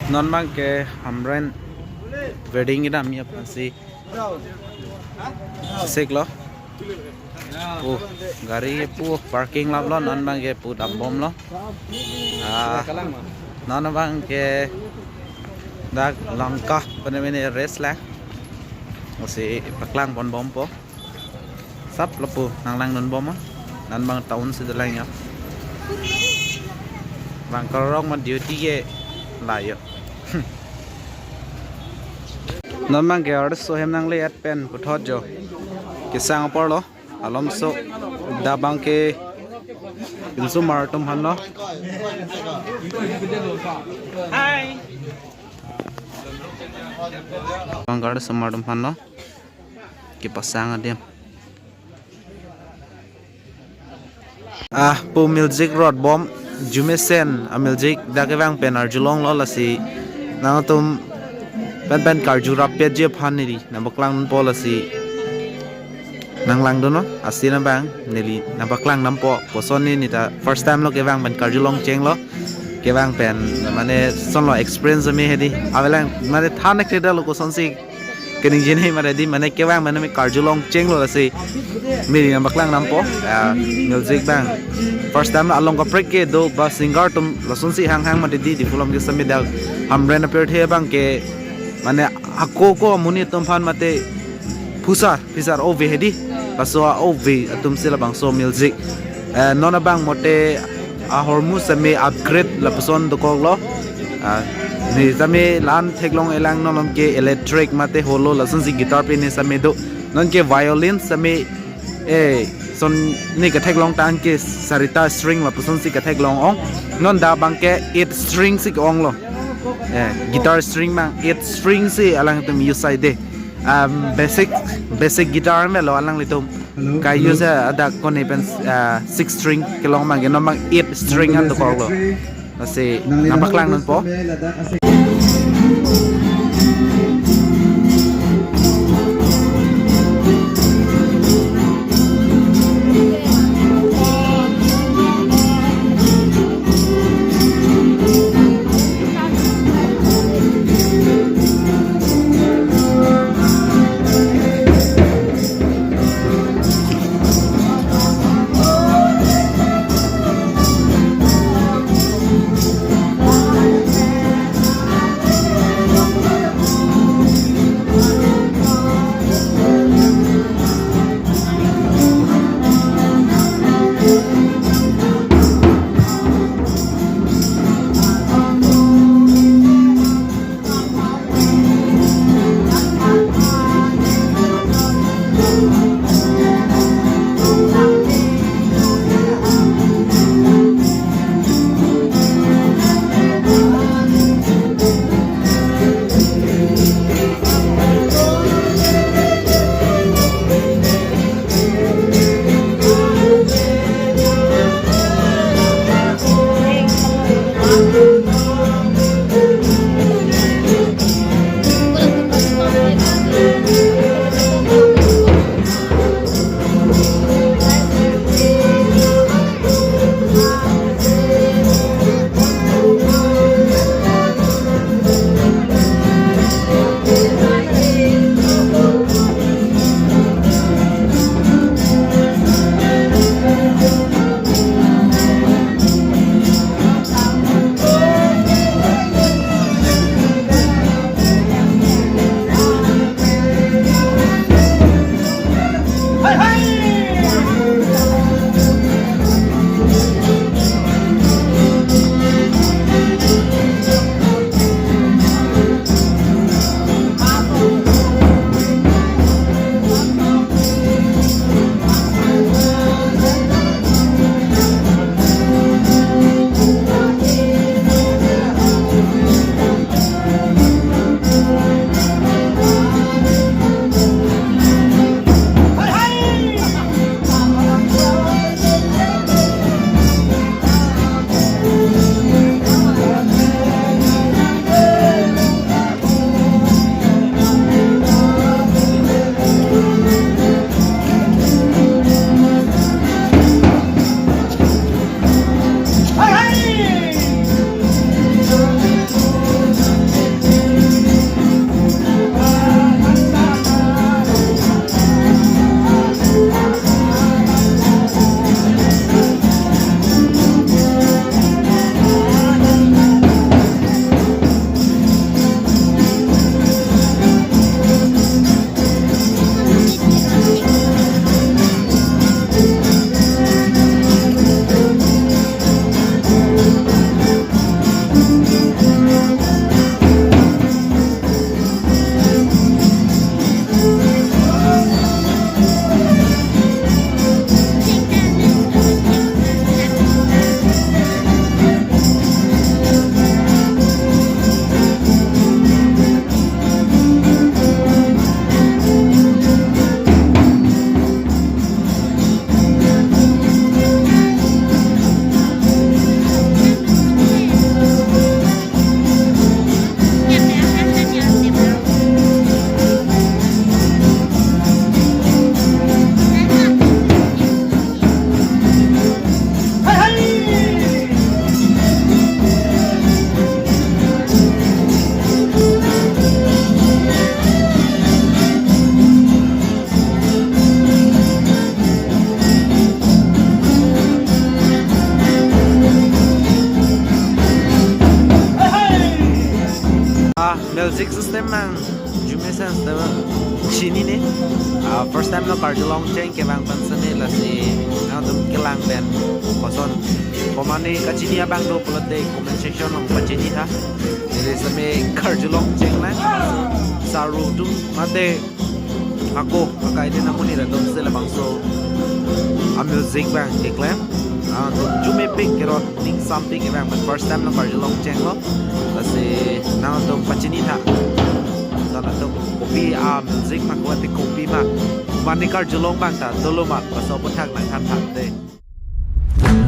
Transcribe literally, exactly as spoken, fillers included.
Non abang ke Hamren wedding kedam aphansi siklo. Oh, gari ke pu parking laplo, non abang ke pu dambomlo. Ah, non abang ke dak Lanka pen mene rest lang. Lasi paklang ponbompo. Sap lapu nanglangdunbom ma. Non abang town si dolang ya. Bang karong ma duty ke la yo. Non abang ke arso hem nangle-et pen puthot jo. Kesang aporlo. Alomso dak abang ke insomar atum aphanlo. Bang ke arso mar atum aphanlo. Kepasang adim. Ah, pu music rodbom, Jumesen a music dak kevang pen arjulonglo, lasi nangtum pen pen karju rappetji aphan neli nangpaklangdunpo, lasi nanglangdunnon, asin abang neli nangpaklang dampo, koson ni neta first time lo kevang pen karjulong chenglo, kevang pen mane sonlo experience me hedi, avelang mane than ek lo kosonsi kening jini mane di mane kevang mane me karjulong chenglo, lasi neli nangpaklang dampo, ah, music abang. First time along kaprek ke do ba singer atum lasonsi hanghang mate di, Diphu along ke sami dak Hamren apirthe abang ke mane ako ko amonit atum aphan mate phusar, phusar ove hedi. Laso ove atum si labangso music. Eh, non abang mate ahormu sami upgrade lapuson dokoklo. Ah, ne sami lan theklong-e lang, non along ke electric mate hollow lasonsi guitar pen ne sami do. Non ke violin sami, eh, son ne ketheklong tang ke sarita string lapusonsi ketheklong ong. Non dak abang ke eight string si ke-onglo. Eh, guitar string abang eight string si alangtum use ai de. Um, basic, basic guitar melo alanglitum. Ka-use hadak kone pen, ah, six string kelong abang ke, non abang eight string an dokoklo. Lasi nangpaklangdunpo. Music system mang, jume sense de chini ne. Ah, first time lo Karjulong Cheng kevang pen sene lasi nangtum kelang pen koson komane kachini abang do pulote comment section along pachini tha. Jadi seme Karjulong Cheng lang saru tum mate ako akai de namuni ra tum sele bangso a music bang keklem. Ah, to jume pik kerot ning something kevang pen first time lo Karjulong Cheng lo. Lasi nangtum pachini tha. Nangtum kopi a music ma ko ati kopi ma. Mane Karjulong bang ta dolo ma paso bothak nang than than de.